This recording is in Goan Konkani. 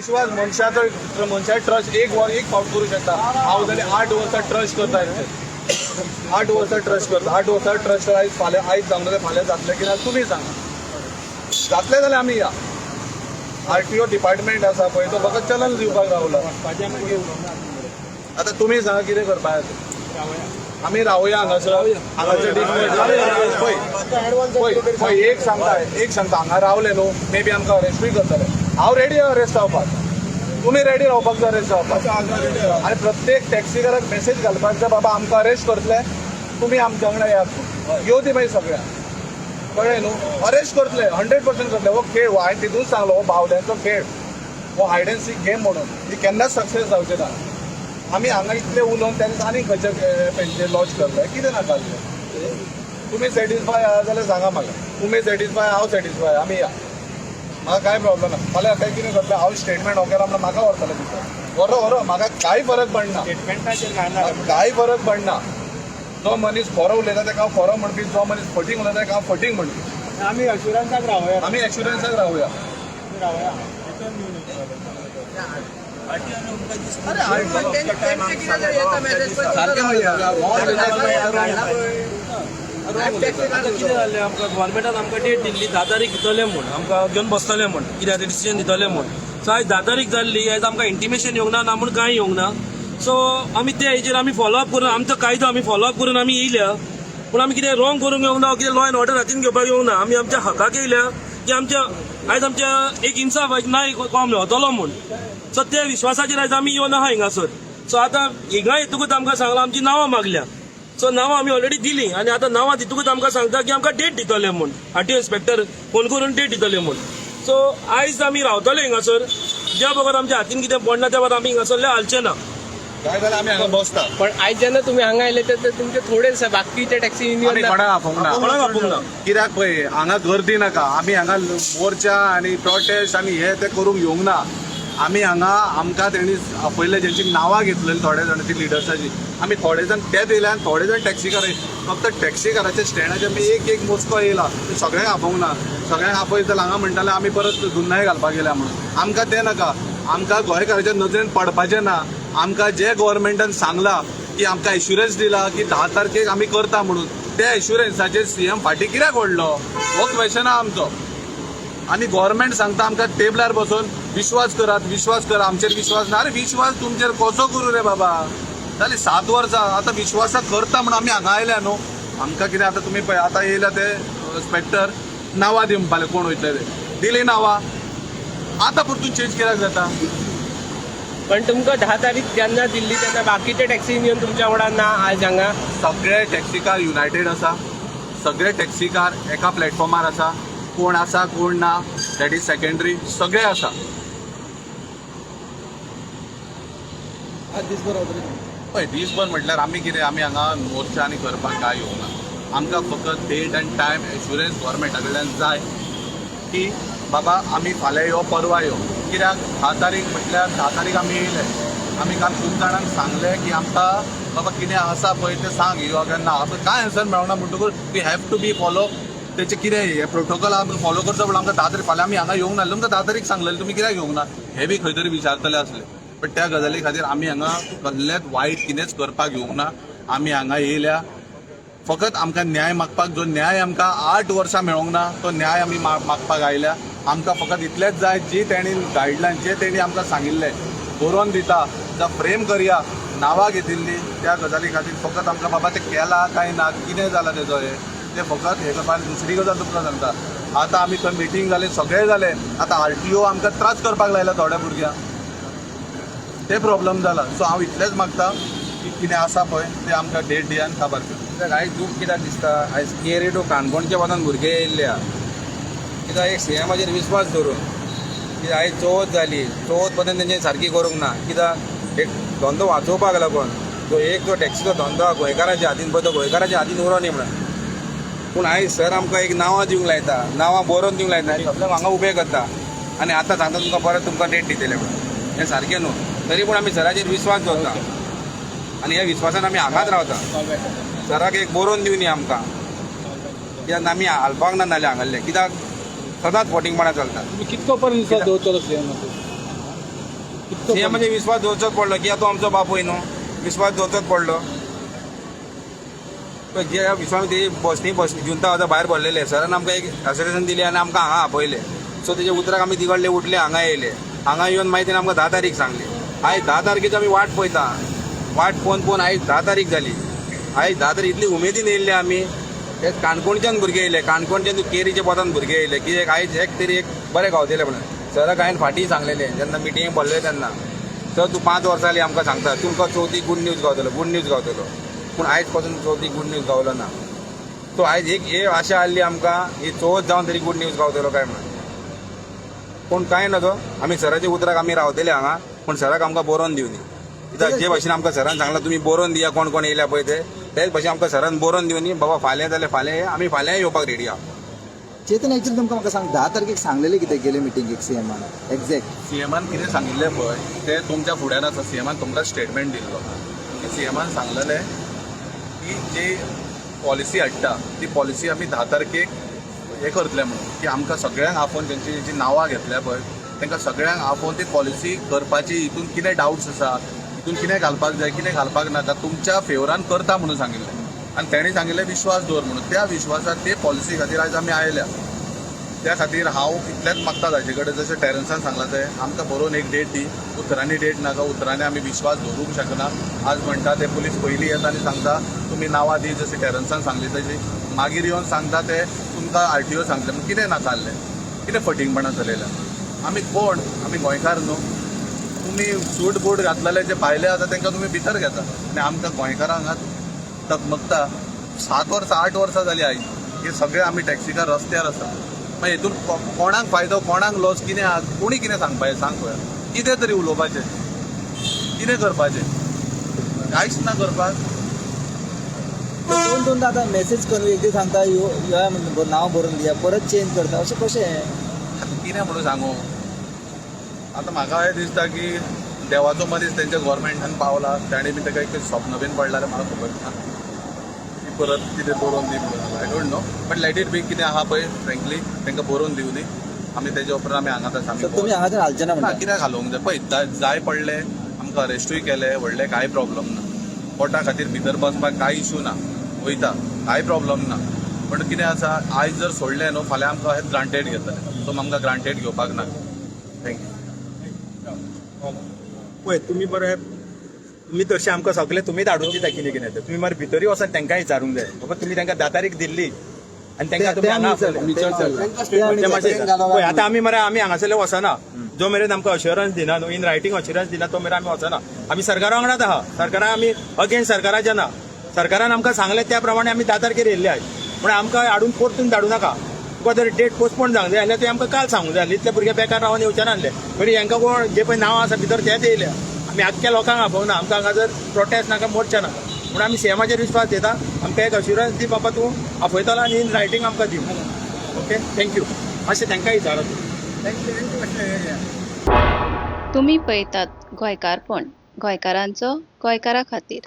विश्वास मनशाचो, मनशा ट्रस्ट एक वर एक फावट करू शकता. हांव जाल्यार 8 वर्सां ट्रस्ट करता हेंचेर. 8 वर्सां ट्रस्ट करता, 8 वर्सां ट्रस्ट. आयज फाल्यां, आयज जावंक जाल्यार फाल्यां जातलें की ना, तुमी सांगा. जातलें जाल्यार आमी या. आरटीओ डिपार्टमेंट आसा पळय, तो फकत चलन दिवपाक रावला. आतां तुमी सांगा, कितें करपाक जाय? आमी रावया हांगासर, हांगासर. पळय पळय पळय, एक सांगता, एक सांगता, हांगा रावले न्हू, मे बी आमकां अरेस्टूय करतले. हांव रेडी अरेस्ट जावपाक. तुमी रेडी रावपाक जाय अरेस्ट जावपाक. आनी प्रत्येक टॅक्सीकाराक मेसेज घालपाक जाय, बाबा, आमकां अरेस्ट करतले, तुमी आमच्या वांगडा येयात. येवं दी मागीर सगळ्यांक. कळ्ळें न्हू? अरेस्ट करतले, 100% करतले. हो खेळ हो, हांवें तितून सांगलो, हो बावल्यांचो खेळ हो, हायड अँड सीक गेम म्हणून. ही केन्नाच सक्सेस जावचे ना. आमी हांगा इतले उलोवन तेन्ना आनी खंयच्या पेंचेर लॉन्च करले, कितें नाका जालें. तुमी सॅटिस्फाय आहा जाल्यार सांगा म्हाका. तुमी सॅटिस्फाय, हांव सॅटिस्फाय, आमी या. म्हाका कांय प्रॉब्लम ना. फाल्यां काय कितें करतलें, हांव स्टेटमेंट हो केला म्हणून म्हाका व्हरतले भितर. व्हरो व्हरो, म्हाका कांय फरक पडना. स्टेटमेंटाचेर काय ना. म्हाका कांय फरक पडना. जो मनीस खरो उलयता ताका हांव खरो म्हणपी, जो मनीस फटींग उलयता ताका हांव फटींग म्हणपी. आमी अश्युरन्साक रावया. आमी एश्युरन्साक रावया. रावया. सारकें म्हणटा. आतां कितें जालें, आमकां गव्हर्मेंटान आमकां डेट दिल्ली, 10 तारीख दितले म्हूण, आमकां घेवन बसतले म्हूण, कितें आतां डिसिजन दितले म्हूण. सो आयज 10 तारीख जाल्ली, आयज आमकां इंटिमेशन येवंक ना, ना म्हूण कांय येवंक ना. सो आमी त्या हेजेर आमी फॉलो अप करून, आमचो कायदो आमी फॉलो अप करून आमी येयल्या. पूण आमी कितें रॉंग करूंक येवंक ना, कितें लॉ एंड ऑर्डर हातीन घेवपाक येवंक ना. आमी आमच्या हकाक येयल्या की आमच्या आयज आमच्या एक इन्साफ ना कोम मेवतलो म्हूण. सो त्या विश्वासाचेर आयज आमी येवन आहा हिंगासर. सो आतां हिंगा येतकूच आमकां सांगलां, आमची नांवां मागल्या. सो नांवां आमी ऑलरेडी दिली आनी आतां नांवां दितकूच आमकां सांगता की आमकां डेट दितले म्हूण, आरटीओ इन्स्पेक्टर फोन करून डेट दितले म्हूण. सो आयज आमी रावतले हिंगासर. ज्या बगर आमच्या हातीन कितें पडना, त्या बगर आमी हिंगासरले हालचे ना. काय जाल्यार आमी हांगा बसता. पण आयज जेन्ना तुम्ही हांगा आयले, ते तुमचे थोडे बाकीचे टॅक्सी आमी युनियन कोणाक आपोवंक ना. कोणाक आपोवंक ना. कित्याक पळय, हांगा गर्दी नाका. आमी हांगा मोर्चा आनी प्रोटेस्ट आनी हे ते करूंक येवंक ना. आमी हांगा आमकां तेणी आपयले, जेंची नांवां घेतलेली थोडे जाण ती लिडर्साची. आमी थोडे जाण तेच येयले आनी थोडे जाण टॅक्सीकार. फक्त टॅक्सीकाराच्या स्टँडाचेर आमी एक एक मोजको येयला. सगळ्यांक आपोवंक ना. सगळ्यांक आपयत जाल्यार हांगा म्हणटाले आमी परत धुन्नाय घालपाक गेल्या म्हणून. आमकां तें नाका. आमकां गोंयकाराच्या नदरेन पडपाचें ना. आमकां जे गव्हर्मेंटान सांगलां की आमकां एश्युरन्स दिला की 10 तारखेक आमी करता म्हणून, त्या एश्युरन्साचेर सीएम फाटीं कित्याक ओडलो, हो क्वेश्चन आहा आमचो. आनी गव्हर्मेंट सांगता आमकां टेबलार बसून, विश्वास करात, विश्वास करा, आमचेर विश्वास ना. अरे, विश्वास तुमचेर कसो करूं रे बाबा? जाली 7 वर्सां. आतां विश्वासा करता म्हणून आमी हांगा आयल्या न्हू. आमकां कितें, आतां तुमी पळय, आतां येयल्या ते इन्स्पेक्टर, नांवां दी म्हणपाले, कोण वयतले ते. दिली नांवां, आतां परतून चेंज कित्याक जाता? पण तुमकां 10 तारीख जेन्ना दिल्ली, तेन्ना बाकीचे टॅक्सी युनियन तुमच्या वांगडा ना आज हांगा? सगळे टॅक्सीकार युनायटेड आसा. सगळे टॅक्सीकार एका प्लॅटफॉर्मार आसा. कोण आसा, कोण ना, that is secondary. सगळे आसा. आज दिसभर रावतले? पळय, दीसभर म्हटल्यार आमी कितें, आमी हांगा मोर्चा आनी करपाक काय येवंक ना. आमकां फकत डेट आनी टायम एश्युरन्स गव्हर्मेंटा कडल्यान जाय की बाबा, आमी फाल्यां यो, परवा यो. कित्याक 10 तारीख म्हटल्यार 10 तारीख आमी येयले. आमी काल खूब जाणांक सांगलें की आमकां बाबा कितें आसा पळय तें सांग, यो काय ना. आतां कांय आन्सर मेळना म्हणटकूच we have to be follow तेचें कितें हें प्रोटोकॉल आमकां फॉलो करचो पडलो. आमकां 10 तारीख, फाल्यां आमी हांगा येवंक नासले, तुमकां 10 तारीख सांगलेलें, तुमी कित्याक येवंक ना, हें बी खंय तरी विचारतले आसले. पण त्या गजाली खातीर आमी हांगा कसलेंच वायट कितेंच करपाक येवंक ना. आमी हांगा येयल्या फकत आमकां न्याय मागपाक. जो न्याय आमकां 8 वर्सां मेळोंक ना, तो न्याय आमी मागपाक आयल्या. आमकां फकत इतलेंच जाय, जी तेणी गायडलायन, जे तेणी आमकां सांगिल्लें बरोवन दिता जावं फ्रेम करया, नांवां घेतिल्ली, त्या गजाली खातीर फकत आमकां बाबा तें केलां काय ना, कितें जालां तेजो, हें तें फकत हें करपाक. आनी दुसरी गजाल तुमकां सांगता, आतां आमी थंय मिटींग जालें, सगळें जालें, आतां आरटीओ आमकां त्रास करपाक लायला थोड्या भुरग्यांक. ते प्रॉब्लम जाला. सो हांव इतलेंच मागता की कितें आसा पळय तें आमकां डेट दिया आनी काबार कर. कित्याक आयज दूख कित्याक दिसता, आयज केरी टू काणकोणच्या वतान भुरगे येयल्ले आहा. कित्याक एक सीएमाचेर विस्वास दवरून. कित्याक आयज चवथ जाली, चवथ पर्यंत तेंच्यांनी सारकी करूंक ना. कित्याक एक धंदो वाचोवपाक लागून जो एक जो टॅक्सीचो धंदो आहा गोंयकाराच्या हातीन पळय, तो गोंयकाराच्या हातीन उरो न्ही म्हणून. पूण आयज सर आमकां एक नांवां दिवंक लायता, नांवां बरोवन दिवंक लायता आनी सगळ्यांक हांगा उबे करता आनी आतां सांगता तुमकां परत तुमकां डेट दितले म्हणून. हें सारकें न्हू. तरी पूण आमी सराचेर विस्वास दवरता आनी ह्या विस्वासान आमी हांगाच रावता. सराक एक बरोवन दिवनी आमकां, कित्याक आमी हालपाक ना नाल्यार हांगासरले, कित्याक सदांच फटींगपणां चलता. तुम्ही कितको पर्यंत विश्वास दवरतलो सीएमाचेर? सीएमाचेर विस्वास दवरचोच पडलो कित्याक तो आमचो बापूय न्हू, विस्वास दवरचोच पडलो. पळय जे विस्वास ते बसनी बस जुंता आतां भायर भरलेले. सरान आमकां एक एसोसिएशन दिली आनी आमकां हांगा आपयले. सो तेजे उतराक आमी दिगडले, उठले, हांगा येयले. हांगा येवन मागीर तेणें आमकां 10 तारीख सांगली. आयज 10 तारखेची आमी वाट पळयता. वाट पळोवन पळोवन आयज 10 तारीख जाली. आयज 10 तारीख इतली उमेदीन येयल्ले आमी. ते काणकोणच्यान भुरगे येयले, काणकोणच्यान केरीच्या पोतान भुरगे येयले की एक आयज एक तरी एक बरें गावतले म्हणून. सराक हांवें फाटीं सांगलेलें जेन्ना मिटींगेक बसलें तेन्ना, सर तूं 5 वर्सां जालीं आमकां सांगता तुमकां चवथीक गूड न्यूज गावतलो, गूड न्यूज गावतलो, पूण आयज पासून चवथीक गूड न्यूज गावलो ना. सो आयज एक हे आशा आहली आमकां ही चवथ जावन तरी गूड न्यूज गावतलो काय म्हणून. पूण कांय नजो, आमी सराच्या उतराक आमी रावतले हांगा, पूण सराक आमकां बरोवन दिवनी. कित्याक जे भाशेन आमकां सरान सांगलां तुमी बरोवन दिया कोण कोण येयल्या पळय ते, तेच भाशेन आमकां सरान बरोवन दिवनी बाबा फाल्यां जाल्यार फाल्यां, आमी फाल्यां येवपाक रेडी आहा. चेतन, एक्चुअली तुमकां म्हाका सांग, 10 तारखेक सांगलेलें कितें गेले मिटिंगेक सीएमान एक्झॅक्ट? सीएमान कितें सांगिल्लें पळय तें तुमच्या फुड्यान आसा. सीएमान तुमकां स्टेटमेंट दिल्लो. सीएमान सांगलेलें की जी पॉलिसी हाडटा ती पॉलिसी आमी 10 तारखेक हें करतले म्हणून, की आमकां सगळ्यांक आपोवन तेंची जी नांवां घेतल्या पळय तांकां सगळ्यांक आपोवन ती पॉलिसी करपाची, हितून कितें डावट्स आसा, हितून कितें घालपाक जाय, कितें घालपाक नाका, तुमच्या फेवरान करता म्हणून सांगिल्लें. आनी तेणी सांगिल्लें विश्वास दवर म्हणून. त्या विश्वासार ते पॉलिसी खातीर आयज आमी आयल्या. त्या खातीर हांव इतलेंच मागता ताजे कडेन, जशें टेरन्सान सांगलां तें आमकां बरोवन एक डेट दी, उतरांनी डेट नाका. उतरांनी आमी विश्वास दवरूंक शकना. आज म्हणटा ते पुलीस पयलीं येता आनी सांगता तुमी नांवां दी, जशें टेरन्सान सांगली तशी, मागीर येवन सांगता ते तुमकां आरटीओ सांगले म्हूण. कितें नाकारलें, कितें फटींगपणां चलयल्या? आमी कोण? आमी गोंयकार न्हू? तुमी सूट बूट घातलेले जे भायले आसा तांकां तुमी भितर घेता आनी आमकां गोंयकारांक हांगा तगमगता. 7 वर्सां 8 वर्सां जालीं आयज हे सगळे आमी टॅक्सीकार रस्त्यार आसा. मागीर हितून कोणाक फायदो, कोणाक लॉस कितें आहा, कोणी कितें सांगपाचें सांग पळोवया. कितें तरी उलोवपाचें, कितें करपाचें, कांयच ना करपाक. दोन दोनदा आतां मेसेज करून एकदां सांगता यो यो म्हणून नांव बरोवन दिया, परत चेंज करता, अशें कशें? आतां कितें म्हणून सांगू? आतां म्हाका हें दिसता की देवाचो मनीस तेंच्या गोवोरमेंटान पावला, ताणें बी ताका एक स्वप्न बीन पडलां जाल्यार म्हाका खबर ना की परत कितें बरोवन दी म्हणून. I don't know, but let it be. कितें आहा पळय फ्रेंकली तांकां बरोवन दिवनी. आमी तेजे उपरांत आमी हांगा आसा. सो तुमी हांगाच्यान हालचे ना ना. म्हणटा? कित्याक हालोवंक जाय? पळय, जाय पडलें आमकां अरेस्टूय केले, व्हडले कांय प्रॉब्लम ना. पोटा खातीर भितर बसपाक कांय इशू ना, वयता, कांय प्रॉब्लम ना. पण कितें आसा, आयज जर सोडलें न्हू फाल्यां आमकां हें ग्रांटेड घेतलें. सो आमकां ग्रांटेड घेवपाक नाका. Thank you. पळय, तुमी बरें, तुमी तशें आमकां सगळें तुमीच हाडून दिता कितें कितें तें. तुमी मरे भितरूय वचोन तांकां विचारूंक जाय, बाबा तुमी तांकां 10 तारीख दिल्ली आनी तांकां तुमी हांगा आपयले. ते मातशें पळय, आतां आमी मरे आमी हांगासरले वचना जो मेरेन आमकां अश्योरन्स दिना न्हू, इन रायटींग अश्योरन्स दिना तो मेरेन आमी वचना. आमी सरकारा वांगडाच आहा. सरकारा आमी अगेन्स्ट सरकाराच्या ना. सरकारान आमकां सांगलें त्या प्रमाणे आमी 10 तारखेर येयल्ले आयज. पूण आमकां हाडून परतून धाडूं नाका. तुका जर डेट पोस्टपोन जावंक जाय जाल्यार तुवें आमकां काल सांगूंक जाय. इतले भुरगे बेकार रावन येवचे नासले. बरी हांकां कोण जे पळय नांवां आसा भितर तेच येयल्या. आमी आख्ख्या लोकांक आपोवना. आमकां हांगा जर प्रोटेस्ट नाका, मोर्चा नाका म्हणून आमी सीएमाचेर विश्वास दिता. आमकां एक अश्युरन्स दी बाबा तूं आपयतलो आनी इन रायटींग आमकां दी. Okay, thank you. मातशें तांकां विचारा तूं. तुमी पळयतात गोंयकारपण, गोंयकारांचो गोंयकारा खातीर.